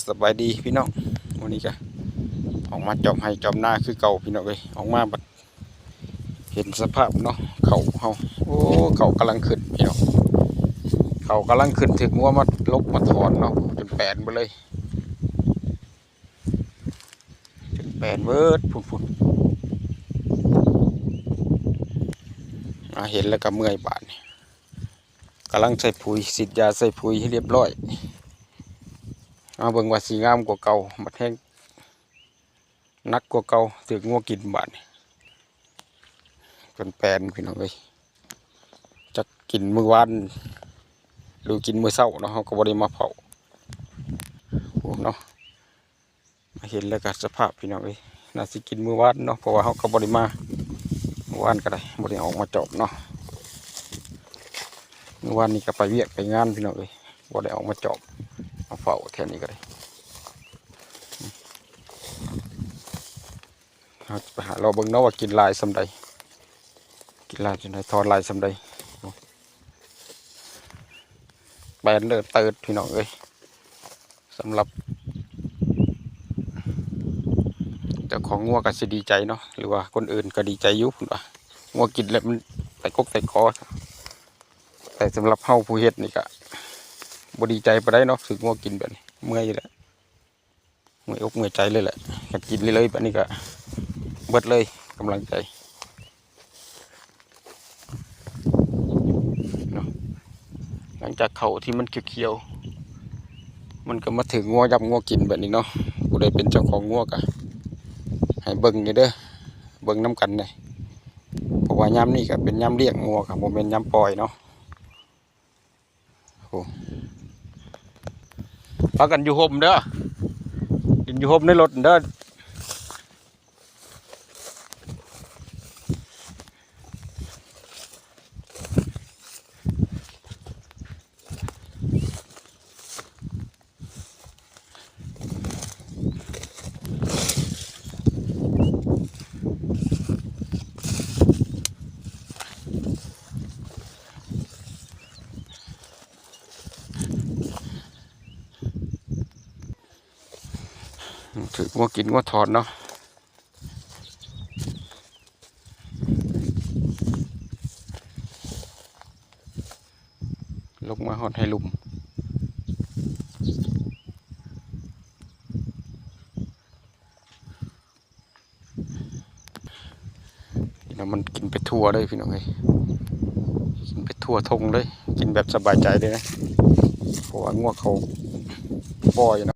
ສະບາຍດີພີ່ນ້ອງ, ມື້ນີ້ກະອອກມາຈອມໄຮ່ຈອມນາຄືເກົ່າພີ່ນ້ອງເອີຍ. ອອກມາບັດເຫັນສະພາບເນາະ ເຂົ້າເຮົາ ໂອ້ ເຂົ້າກຳລັງຂຶ້ນພີ່ນ້ອງ, ເຂົ້າກຳລັງຂຶ້ນ ຖືກງົວມາຫຼົກມາຖອນເນາະ ຈົນແປນເບິດເລີຍ ຈົນແປນເບິດພຸ້ນໆ. ອາ ເຫັນແລ້ວກະເມື່ອຍບາດນີ້. ກຳລັງໃສ່ປຸຍ ສີດຢາໃສ່ປຸຍໃຫ້ລຽບຮ້ອຍ. ເອົາເບິ່ງວ່າຊິງາມກວ່າເກົ່າ ບັດແຮງໜັກກວ່າເກົ່າ ຖືກງົວກິນບາດນີ້ ຈົນແປນພີ່ນ້ອງເອີຍ. ຈັກກິນມື້ວານ ຫຼືກິນມື້ເຊົ້າເນາະ, ເຮົາກໍບໍ່ໄດ້ມາເຝົ້າ ໂອ້ ເນາະ. ມາເຫັນແລ້ວກໍສະພາບພີ່ນ້ອງເອີຍ, ໜ້າຊິກິນມື້ວານເນາະ ເພາະວ່າເຮົາກໍບໍ່ໄດ້ມາ ມື້ວານກໍໄດ້ ບໍ່ໄດ້ອອກມາຈອບເນາະ. ມື້ວານນີ້ກໍໄປວຽກໄປງານພີ່ນ້ອງເອີຍ, ບໍ່ໄດ້ອອກມາຈອບມາເຝົ້າແຖວນີ້ກໍໄດ້. ເຮົາຈະໄປຫາເລາະເບິ່ງເນາະວ່າກິນຫຼາຍສ່ຳໃດ ກິນຫຼາຍສ່ຳໃດ ຖອນຫຼາຍສ່ຳໃດ. ແປນເລີດເຕີດພີ່ນ້ອງເອີຍ. ສຳລັບເຈົ້າຂອງງົວກໍຊິດີໃຈເນາະ ຫຼືວ່າຄົນອື່ນກໍດີໃຈຢູ່ ເພິ່ນວ່າງົວກິນແລ້ວມັນແຕກກົກແຕກຄໍ. ແຕ່ສຳລັບເຮົາຜູ້ເຮັດນີ້ກໍບໍ່ດີໃຈປານໃດເນາະ, ຖືກງົວກິນແບບນີ້ເມື່ອຍຢູ່ແຫຼະ. ເມື່ອຍອົກເມື່ອຍໃຈເລີຍແຫຼະ, ຄັນກິນເລີຍໆແບບນີ້ກໍເບິດເລີຍກຳລັງໃຈເນາະ. ຫຼັງຈາກເຂົ້າທີ່ມັນຂຽວໆ ມັນກໍມາຖືກງົວຢຳງົວກິນແບບນີ້ເນາະ. ຜູ້ໃດເປັນເຈົ້າຂອງງົວກໍໃຫ້ເບິ່ງແດ່ເດີ, ເບິ່ງນຳກັນເດ້, ເພາະວ່າຍາມນີ້ກໍເປັນຍາມລ້ຽງງົວ ກໍບໍ່ແມ່ນຍາມປ່ອຍເນາະ. ໂອ້ ພາກັນຢູ່ຮົ່ມເດີ, ກິນຢູ່ຮົ່ມໃນລົດເດີ. ຖືກງົວກິນງົວຖອນເນາະ. ລົງມາຮອດໄຮ່ລຸ່ມ. ນີ້ນະ ມັນກິນໄປທົ່ວເລີຍພີ່ນ້ອງເອີຍ, ກິນໄປທົ່ວທົ່ງເລີຍ, ກິນແບບສະບາຍໃຈເລີຍນະ ເພາະວ່າງົວເຂົາບໍ່ຢູ່ນະ.